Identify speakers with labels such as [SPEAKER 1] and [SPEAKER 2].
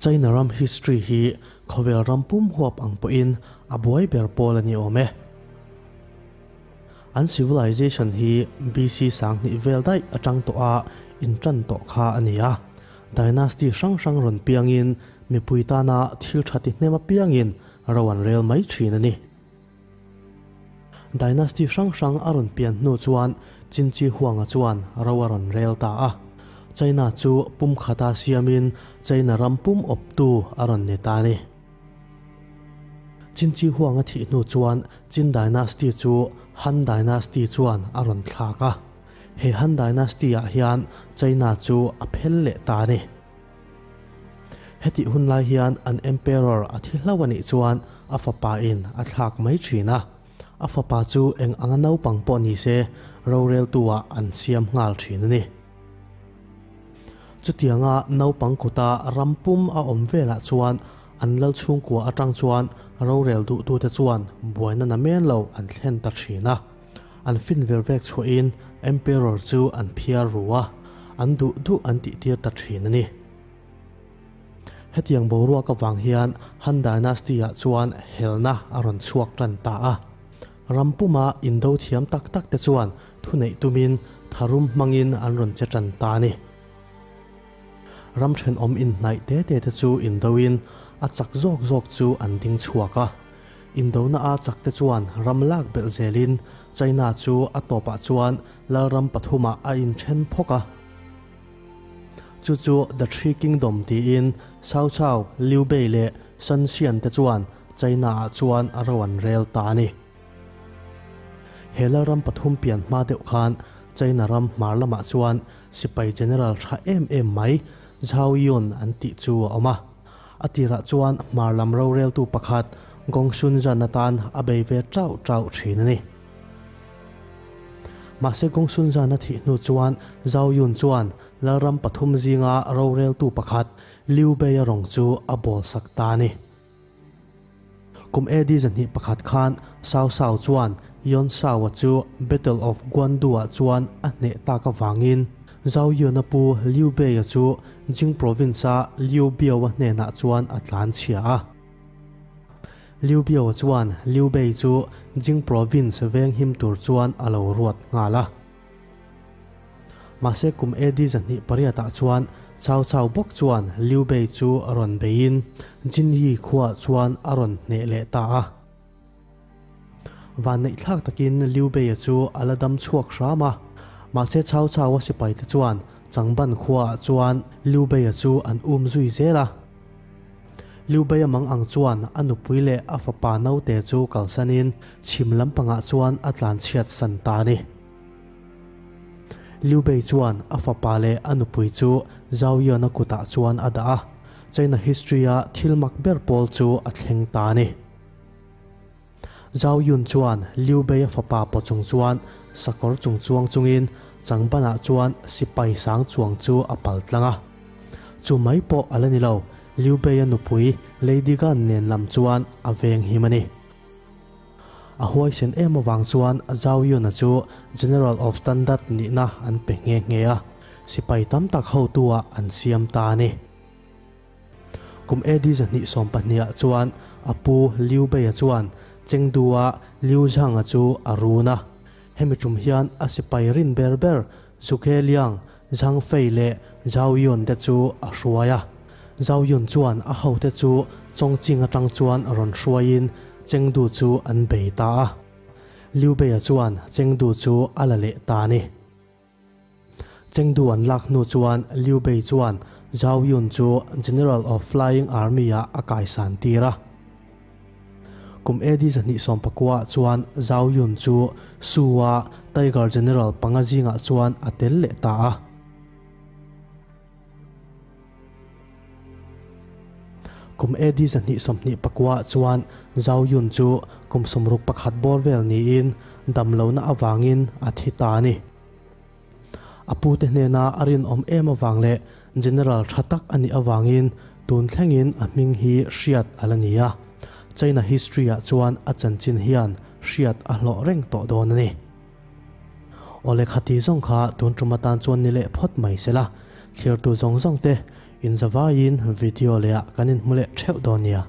[SPEAKER 1] China ram history hi khawvel ram pum huap ang pawhin a buai ber pawl a ni awm e. An civilization hi BC 2000 vel daih atang tawh a intan tawh kha a ni a. Dynasty hrang hrang rawn piangin mipui tana thil tha ti hnem apiangin ro an rel mai thin a ni. Dynasty hrang hrang a rawn pian hnu chuan Qin Shi Huang-a chuan ro a rawn rel ta a. China chu pum khata siamin China ram pum awptu a rawn ni ta a ni. Qin Shi Huang-a thih hnu chuan Qin Dynasty chu Han Dynasty chuan a rawn thlak a. He Han Dynasty-ah hian China chu a phel leh ta a ni. Hetih hun lai hian an Emperor a thi hlauh a nih chuan a fapa in a thlak mai thin a. A fapa chu eng anga naupang pawh ni se roreltu ah an siam nghal thin a ni. Chutianga naupang kuta ram pum a awm velah chuan an lal chhungkua atang chuan rorel duhtute chuan buaina na men lo an thlen ta thin a. An fin ver vek chhuahin Emperor chu an phiar ru a, an duh duh an tihtir ta thin a ni. Hetiang boruak avang hian Han Dynasty-ah chuan helna a rawn chhuak tan ta a. Ram puma indo thiam tak tak te chuan thuneih tumin tharum hmangin an rawn che tan ta a ni. Ram thenawm inhnaih te te te chu indoin a chak zawk zawk chu an ding chhuak a. Indona a chak te chuan ram lak belh zelin China chu a tawpah chuan lalram pathumah a inthen phawk a. Chu chu The Three Kingdom tiin Cao Cao, Liu Bei leh Sun Xian te chuan China-ah chuan ro an rel ta a ni. He lalram pathum pian hma deuh khan China ram hmar lamah chuan sipai general tha em em mai Zhao Yun an tih chu a awm a. A tirah chuan hmar lam roreltu pakhat Gong Xun Zhan atan a bei ve chauh chauh thin a ni. Mahse Gong Xun Zhan a thih hnu chuan Zhao Yun chuan lalram pathum zinga roreltu pakhat Liu Bei a rawng chu a bawl sak ta a ni. Kum AD 21 khan Cao Cao chuan Yuan Shao-a chu Battle of Guandu-ah chuan a hneh tak avangin Zhao Yun-a pu Liu Bei-a chu Jing Province-a Liu Biao-a hnenah chuan a tlan chhia a. Liu Biao-a chuan Liu Bei chu Jing Province veng him tur chuan a lo ruat nghal a. Mahse kum AD 28-ah chuan Cao Cao bawk chuan Liu Bei chu rawn beiin Jin Yi khuaah chuan a rawn hneh leh ta a. Vanneihthlak takin Liu Bei-a chu a la dam chhuak hram a. Mahse Cao Cao-a sipaite chuan Changban khuaah chuan Liu Bei-a chu an um zui zel a. Liu Bei-a mang ang chuan a nupui leh a fapa naute chu kalsanin chhim lampangah chuan a tlanchhiat san ta a ni. Liu Bei chuan a fapa leh a nupui chu Zhao Yun-a kutah chuan a dah a, China history-a thil mak ber pawl chu a thleng ta a ni. Zhao Yun chuan Liu Bei-a fapa paw chung chuan sakawr chung chuang chungin changbanah chuan sipai sang chuang chu a pal tlang a. Chu mai pawh a la ni lo, Liu Bei-a nupui Lady Gan nen lam chuan a veng him a ni. A huaisen em avang chuan Zhao Yun-a chu General of Standard nihna an pe nghe nghe a, sipai tam tak hotu-ah an siam ta a ni. Kum AD 212-ah chuan a pu Liu Bei-a chuan Chengdu-a Liu Zhang-a chu a run a. Hemi tum hian a sipai rin ber ber Zhuge Liang, Zhang Fei leh Zhao Yun te chu a hruai a. Zhao Yun chuan a hote chu Chongqing atang chuan rawn hruaiin Chengdu chu an bei ta a. Liu Bei-a chuan Chengdu chu a la leh ta a ni. Chengdu an lak hnu chuan Liu Bei chuan Zhao Yun chu General of Flying Army-ah a kaisan tir a. Kum AD 219-ah chuan Zhao Yun chu Shu-a Tiger General panga zingah chuan a tel leh ta a. Kum AD 229-ah chuan Zhao Yun chu kum 61 bawr vel niin damlohna avangin a thi ta a ni. A pute hnena a rinawm em avang leh General tha tak a nih avangin tun thlengin a hming hi hriat a la ni a. China history-ah chuan a chanchin hian hriat a hlawh reng tawh dawn a ni. Awle khati zawng kha tun tum atan chuan ni leh phawt mai se la, thlirtu zawng zawng te Inzavaiin video lehah kan inhmu leh theuh dawn nia.